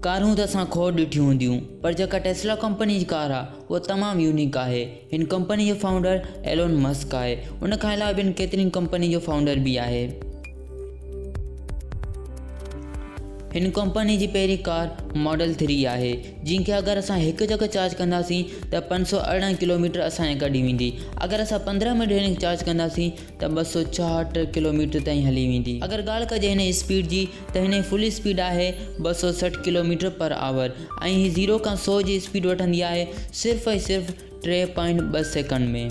ڪارون ته اسان کوڙ ڏٺيون هونديون پر جيڪا ٽيسلا ڪمپني جي ڪار آهي اها تمام يونيڪ آهي. هن ڪمپني جو فائونڊر ايلون مسڪ آهي. ان کان علاوه ٻين ڪيترين ڪمپني جو فائونڊر به آهي. هن ڪمپني جي پهرين ڪار ماڊل ٿري آهي جنهن کي اگر اسان هڪ جڳهه چارج ڪنداسين ته 518 ڪلوميٽر اسان کي ڪڍي ويندي. اگر اسان 15 منٽ هن کي چارج ڪنداسين ته 266 ڪلوميٽر تائين هلي ويندي. اگر ڳالهه ڪجي هن اسپيڊ جي ته هن جي فل اسپيڊ آهي 260 ڪلوميٽر پر آور ۽ هي زيرو کان 100 جي اسپيڊ وٺندي آهي صرف ۽ صرف 3.2 سيڪنڊ ۾.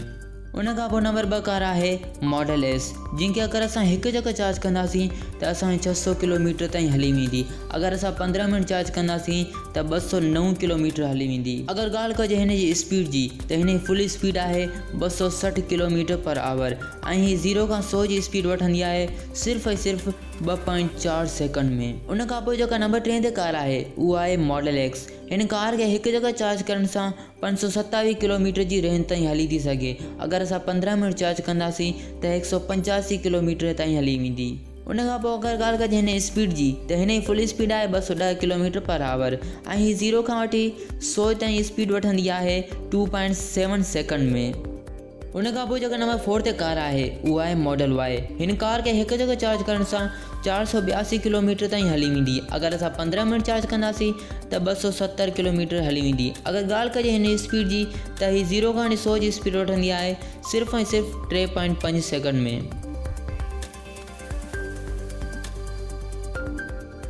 ان کان پوء نمبر 2 ڪار آهي ماڊل ايس جنهن کي اگر اسان هڪ جڳهه چارج ڪنداسين ته اسان جي 600 ڪلوميٽر تائين هلي ويندي. اگر اسان 15 منٽ چارج ڪنداسين ته 209 ڪلوميٽر هلي ويندي. اگر ڳالهه ڪجي هن جي اسپيڊ جي ته هن جي فل اسپيڊ آهي 260 ڪلوميٽر پر آور ۽ هي زيرو کان 100 جي اسپيڊ وٺندي آهي صرف ۽ صرف 2.4 سيڪنڊ ۾. ان کان پوء جيڪا نمبر 3 تي ڪار آهي اها آهي ماڊل ايڪس. هن ڪار کي هڪ جڳهه چارج ڪرڻ سان 527 ڪلوميٽر جي رينج تائين هلي ٿي سگهي. اگر اسان 15 منٽ چارج ڪنداسين ته 185 ڪلوميٽر تائين هلي ويندي. ان کان پوء اگر ڳالهه ڪجي هن اسپيڊ جي ته هن جي فل اسپيڊ آهي 210 ڪلوميٽر پر آور ۽ هي زيرو کان وٺي 100 تائين اسپيڊ وٺندي آهي 2.7 سيڪنڊ ۾. ان کان پوء جيڪا نمبر فور تي ڪار آهي اها آهي ماڊل واء. هن ڪار کي هڪ جڳهه چارج ڪرڻ سان 482 ڪلوميٽر تائين هلي ويندي. اگر اسان 15 منٽ چارج ڪنداسين ته 270 ڪلوميٽر هلي ويندي. اگر ڳالهه ڪجي هن اسپيڊ جي ته هي زيرو کان وٺي 100 جي اسپيڊ وٺندي آهي صرف ۽ صرف 3.5 سيڪنڊ ۾.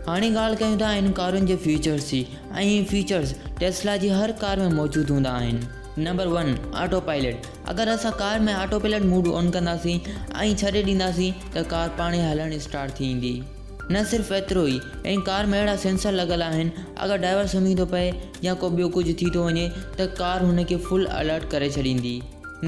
هاڻي ڳالهه ڪيون ٿا هن ڪارن جي فيچرز جي ۽ هي فيچرز ٽيسلا جي هر ڪار ۾ موجود هوندا آهن. نمبر 1، آٽو پائلٽ، اگر اسان ڪار ۾ آٽو پائلٽ موڊ آن ڪنداسين ۽ ڇڏي ڏينداسين ته ڪار پاڻ ئي هلڻ اسٽارٽ ٿي ويندي. نه صرف ايترو ئي ان ڪار ۾ اهڙا سينسر لڳل آهن اگر ڊرائيور سمهي ٿو پئي يا ڪو ٻيو ڪجهه ٿي ٿو وڃي ته ڪار هن کي فل الرٽ ڪري ڇڏيندي.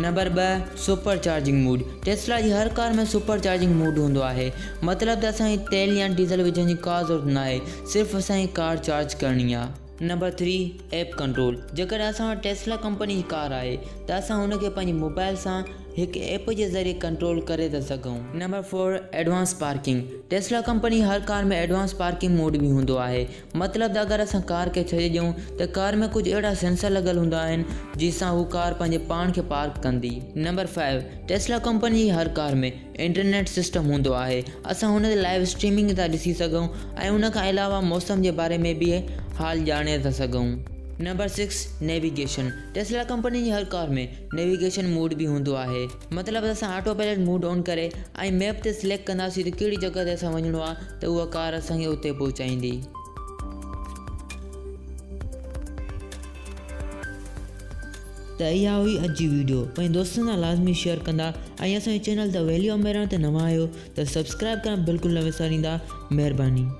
Number 2، super charging mode, Tesla جي هر ڪار ۾ سپر چارجنگ موڊ هوندو آهي مطلب ته اسان کي تيل يا ڊيزل وجهڻ جي ڪا ضرورت ناهي صرف اسان کي ڪار چارج ڪرڻي آهي. نمبر 3، ايپ ڪنٽرول، جيڪڏهن اسان وٽ ٽيسلا ڪمپني جي ڪار آهي ته اسان هن کي پنهنجي موبائل سان هڪ ايپ جي ذريعي ڪنٽرول ڪري ٿا سگهون. Number 4، advance parking, Tesla company جي هر ڪار ۾ ايڊوانس پارڪنگ موڊ به هوندو آهي مطلب ته اگر اسان ڪار کي ڇڏي ڏيون ته ڪار ۾ ڪجهه اهڙا سينسر لڳل هوندا آهن جنهن سان هو ڪار پنهنجي پاڻ کي پارڪ ڪندي. نمبر 5، ٽيسلا ڪمپني جي هر ڪار ۾ انٽرنيٽ سسٽم هوندو آهي اسان هن تي لائيو اسٽريمنگ ٿا ڏسي سگهون ۽ ان کان علاوه موسم جي باري ۾ به حال ڄاڻي ٿا سگهون. نمبر 6، نيويگيشن، ٽيسلا ڪمپني جي هر ڪار ۾ نيويگيشن موڊ به هوندو آهي مطلب ته اسان آٽو پائلٽ موڊ آن ڪري ۽ ميپ تي سليڪٽ ڪنداسين ته ڪهڙي جڳهه تي اسان وڃڻو آهي ته اها ڪار اسان کي اتي پهچائيندي. ته اها هئي اڄ جي ويڊيو پنهنجي دوستن سان لازمي شيئر ڪندا ۽ اسان جي چينل ته ويليو مهراڻ تي نوان آهيو ته سبسڪرائب ڪرڻ بلڪل نه وساريندا مهرباني.